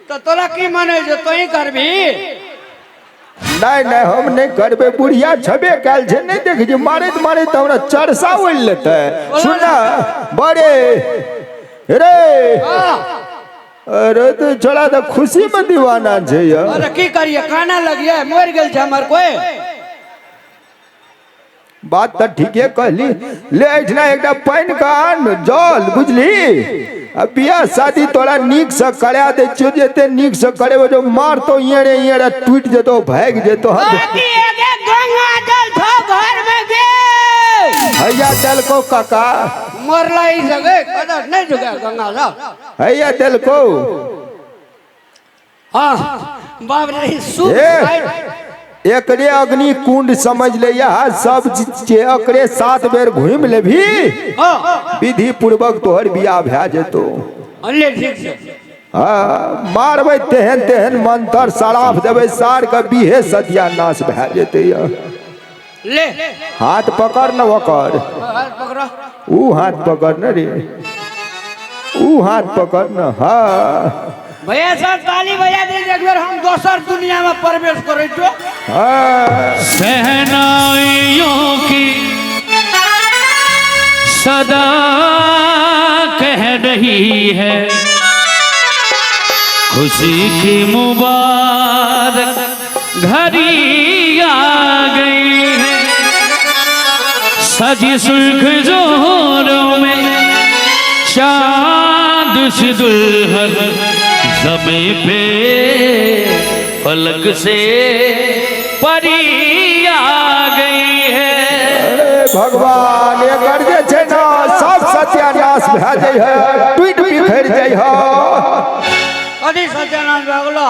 तऽ तोरा की मन होइ छौ तोही करबही? नहि नहि, हम नहि करबै। बुढ़िया छबे कयल छै, नहि देखै छी मारैत मारैत हमरा चरसा उड़ि लेतै। सुन ने बड़े रे, अरे तू छोड़ा तऽ खुशी में दीवाना छै यौ। अरे की करिए, काना लगिए मरि गेल छै हमर कोई। बात तऽ ठीके कहली। ले एहिठिना एकटा पानि के आन जल, बुझली? आ बियाह शादी तोरा नीक से करा दै छियौ, जे एते नीक से करेबो जो मारतो इएरे इएरे टूटि जेतो, भागि जेतो। काकी एगे गंगा जल थो घर में गे। हैया देलको काका। मरला ई जगह कदर नहीं झुका गंगा जल। हैया देलको। हाँ बाप रे सुख। ए, एकरे अग्नि कुंड समझ ले, यहाँ सब चीज के एकरे 7 बेर घूमि लेबही, विधि पूर्वक तोहर बियाह भए जेतो। अनले ठीक छै। हाँ, मारबै तेहन तेहन मंत्र सराफ देबै सार के बिहे सत्यानाश भए जेतै। ले हाथ पकड़ न ओकर। हाथ पकड़ो। ऊ हाथ पकड़ न रे, ऊ हाथ पकड़ न। हाँ भैया सब ताली बजा दे, एक बेर हम दोसर दुनिया में प्रवेश करै छो। हाँ। सहनाइयों की सदा कह रही है, खुशी की मुबारक घड़ी आ गई है। सजी सुर्ख जोरों में चांद सी दुल्हन जमीन पे फलक से परी आ गई है। हे भगवान, एकर जे छै ने सब सत्यानाश भए जाइ है, टूटि बिखरि जाइ है। कथी सत्यानाश भए गेलो?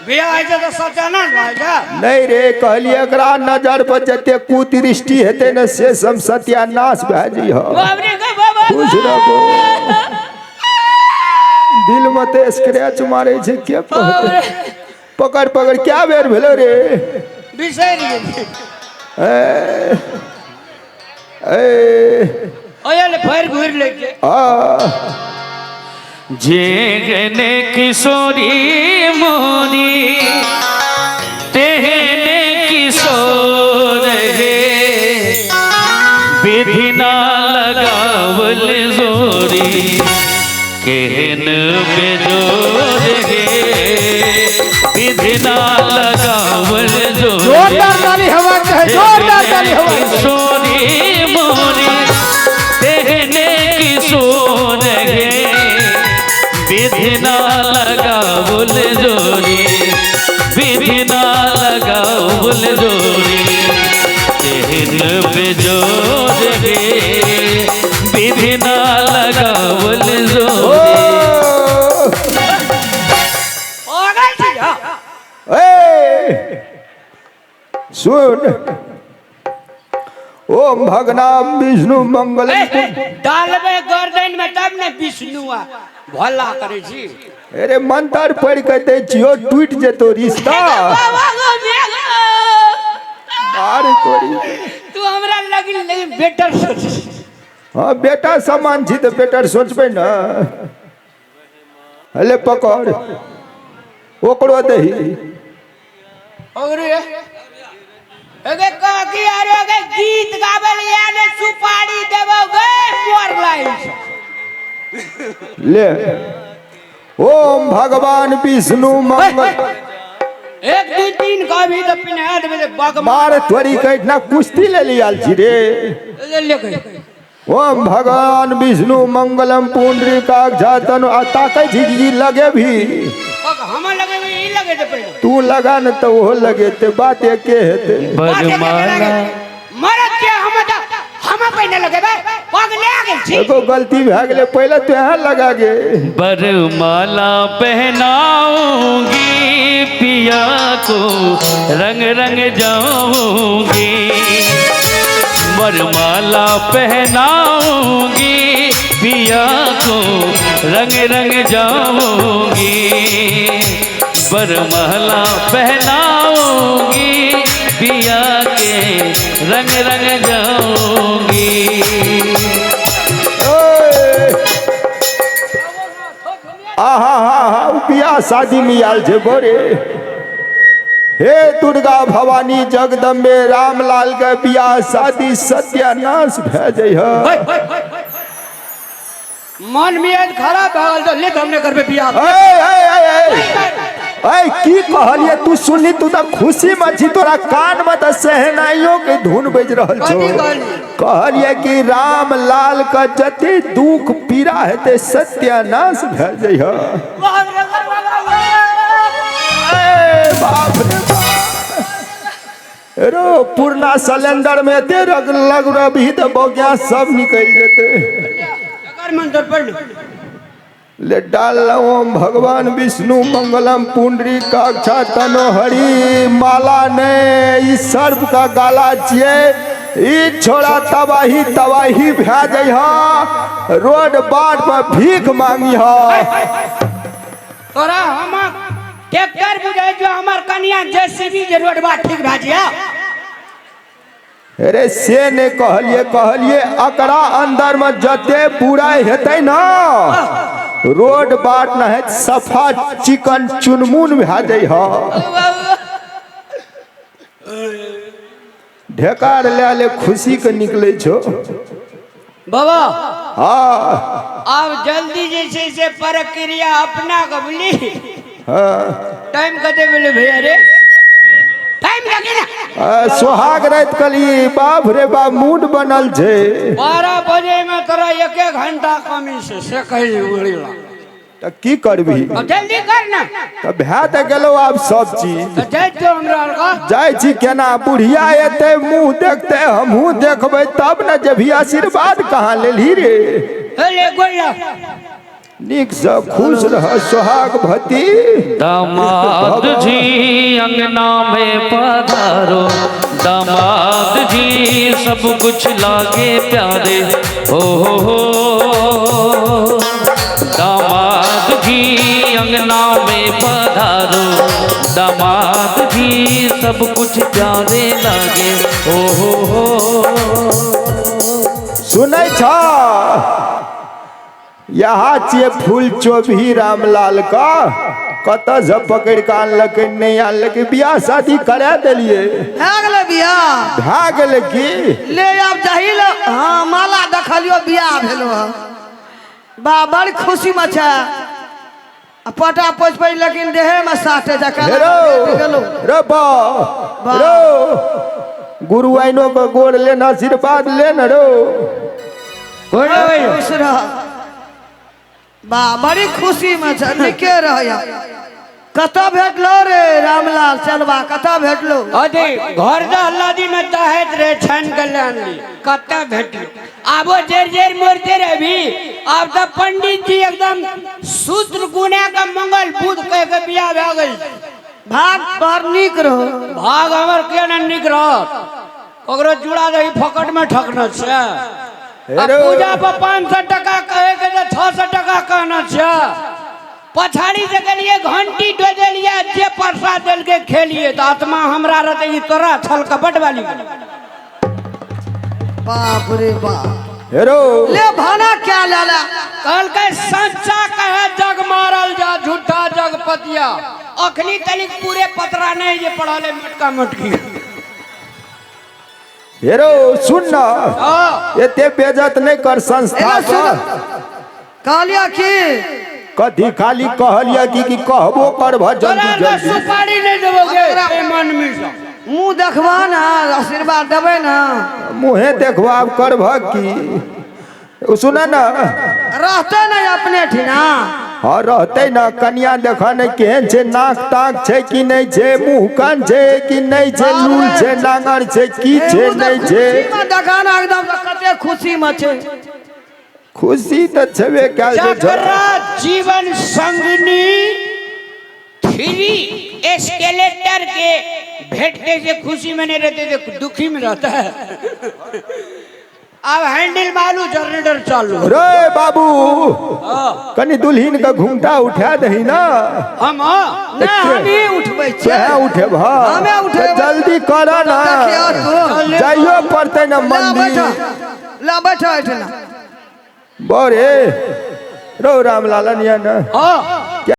बियाह होइ छै तऽ सत्यानाश भए जाइ? नहीं रे, कहलिए एकरा नजर पर जते कुदृष्टि हेतै ने से सब सत्यानाश भए जाइ है। बाप रे बाबा। खुश रहो। दिल में ते स्क्रैच मारे छै के कहतै? पकड़ पकड़, क्या बेर भेलो रे? बिसरि गेली। ए, ए, ओए ले फेर घुरि लै छै। आ, जेहने किशोरी मोरी तेहने किशोर हे, विधि ना लगावल जोरी केहन बेजोर हे, विधि ना लगावल जोरी। जोरदार ताली हवा चाहे, जोरदार ताली हवा। किशोरी मोरी तेहने किशोर हे, विधि ना लगावल जोरी, विधि ना लगावल जोरी तेहन बेजोर हे, विधि ना लगावल जोरी। ओ, ओ गई छी हाँ। ए, सुन, ओम भगनाम विष्णु मंगल। ए, डालबै गर्दन में तब ने विष्णु आ भला करै छी। अरे मंत्र पढ़ के दै छियो, टूट जेतो रिश्ता। बाबा गो मेघ। मार तोरी। तू हमरा लगिन लेकिन बेटर सोच। हाँ बेटा समान छी तऽ बेटर सोचबै ने। हले पकड़, ओकरो दही। और एगे काकी आरो एगे गीत गाबै ले ने सुपारी देबो गे मोर लाई। ले, ओम भगवान विष्णु मंगल। 1 2 3 कभी तो पिन्हा देबै जे बग मार तोरी के एहिठिना कुश्ती ले लियाल छी रे। ले ले गई। ओम भगवान विष्णु मंगलम पुंडरीकाक्षातनु। आ ताकै छी जी लगे भी। हम लगेबै ई लगे जे पहिले। तू लगा न तऽ ओहो लगेते, बात एके हेतै। बरमाला मरद के हम तऽ हम पहिने लगेबै, पग ले गेल छी। एगो गलती भए गेलै, पहिले तो यहाँ लगा गे। बरमाला पहनाऊंगी पिया को रंग रंग जाऊंगी, बरमाला पहनाऊंगी पिया को रंग रंग जाऊंगी, बरमाला पहनाऊंगी पिया के रंग रंग जाऊंगी। ओए! आहा। हाँ हाँ हाँ, ओ बियाह शादी में आयल छै बोरे। हे दुर्गा भवानी जगदम्बे, रामलाल के बियाह शादी सत्यानाश भए जाइ। मन मियाज खराब भऽ गेल तऽ ले तऽ हम नहि करबै बियाह। ए ए ए ए, की कहलिए तू? सुनली? तू तऽ खुशी में छी, तोरा कान में तऽ सहनाइयो के धुन बजि रहल छौ। कथी कहलियै? कहलिए कि रामलाल के जते दुख पीड़ा हेतै सत्यानाश भए जाइ। ए बाप रे बाप, रो पुरना सिलेंडर में एते रग लग रही तऽ बौगिया सब निकलि जेतै। एकर मंत्र पढ़। ले डाल। ओम भगवान विष्णु मंगलम पुंडरी काक्षा तनो हरि। माला ने ई सर्प का गाला छियै, ई छोड़ा तबाही तबाही भए जाइ, रोड बाट पर भीख मांगी। तोरा हम ट्रैक्टर बुझाइ जो हमर कनिया जेसीबी जे रोडबा ठीक भए जिया। अरे से नहीं कहलिए, कहलिए अकरा अंदर में जते बुराई हेतै ना, रोड बाट न है, सफा चिकन चुनमुन भए जाइ। ढेकार ले ले, खुशी के निकले छो। बाबा। हाँ। आब जल्दी जे छै से प्रक्रिया अपना के बुझली। हाँ। टाइम कते भेलै भैया रे? टाइम लगे ना। सोहाग रात कली, बाप रे बाप, मूड बनल छै। 12 बजे में तोरा एक एक घंटा कमी से से कही उड़ी ला। तऽ की करबही? अब जल्दी कर ना। तऽ भए तऽ गेलो आब सब चीज। तऽ जाइ छियौ हमरा आरके। जाइ छी केना? बुढ़िया एते मुँह देखते, हमहूँ देखबै तब ने जेबही। आशीर्वाद कहाँ लेलही रे? हे ले गोल। नीकसँ खुश रह, सोहाग भती। दामाद जी अंगना में पधारो, दामाद जी सब कुछ लागे प्यारे हो हो हो। दामाद जी अंगना में पधारो, दामाद जी सब कुछ प्यारे लागे हो हो हो। सुनै छ, यहाँ छियै फूल चोभी रामलाल का। कतऽ पकड़ि कऽ आनलकै, नहि आनलकै, बियाह शादी करा देलियै। भए गेलै बियाह। भए गेलै की? ले आब जाही ले। हाँ, माला देखलियो, बियाह भेलो हँ। बा, बड़ खुशी में छै आ पटा पोछ पड़ि, लेकिन देहे में साटे जकाँ हे रो गेलो। रो बा रो, गुरु आइनो के गोड़ लेना, आशीर्वाद लेना रो। खुश रह बा, बड़ी खुशी में छै, निके रह। कतऽ भेटलो रे रामलाल चलबा, कतऽ भेटलो? अथी घर दहलादी में दहैत रहे, छानि के ले आनली। कतऽ भेटल? आबो जेर जेर मरते रही। आब तऽ पंडित जी एकदम सूत्र गुना के मंगल बुध कह के बियाह भए गेल। भाग पर नीक रहो। भाग हमर किया ने नीक रहत? ओकरो चूड़ा दही फोकट में ठकना छै आ हेरो। पूजा पर 500 टका कहे के तऽ 600 टका कहना छै। पछाड़ी से गेलिए, घंटी डोजेलिए, जे प्रसाद देलके खेलिए, तऽ आत्मा हमरा रहते ई तोरा छल कपट वाली। बाप रे बाप। हेरो। ले भाना क्या लाला। कहलकै सच्चा कहे जग मारल जा, झूठा जग पतिया। अखनी तनिक पूरे पतरा नहीं जे पढ़ले मटका मटकी। हेरो, सुन न। हाँ। एते बेजत नहि कर संस्था एना सुन। पर। कहलिया की? कथी खाली कहलिया की की कहबो करभ? तोरा जल्दी आर जल्दी। सुपारी नहीं देबोगे बेईमान में। मुँह देखबा ना, आशीर्वाद देबै ना। मुँहे देखबा आब करभ की? ओ सुन न। रहते नहीं अपने ठिना। हाँ, रहते ना। कनिया देख ने केहन छै, नाक ताक छै कि नहि छै, मुँह कान छै कि नहि छै, लूल छै, नांगर छै की छै, नहि छै। खुशी में देखा ना एकदम से कते खुशी में छै। खुशी तऽ छेबे कयल छै। जकरा जीवन संगनी थ्री एस्केलेटर के भेटते से खुशी में नहीं रहते थे, दुखी में रहता है। अब हैंडल मालू, जनरेटर चालू। रे बाबू, कनि दुल्हिन के घुमटा उठा दही ना। हम हाँ? नहि, हम ही उठबै छियै। तुहे उठेब? हमे उठेबै। जल्दी कर ना। देखियौ तू। जाइयो पड़तै ना ला मंदिर। बैठो, ला बैठो एठना। बरे रो रामलालन या ना। हाँ।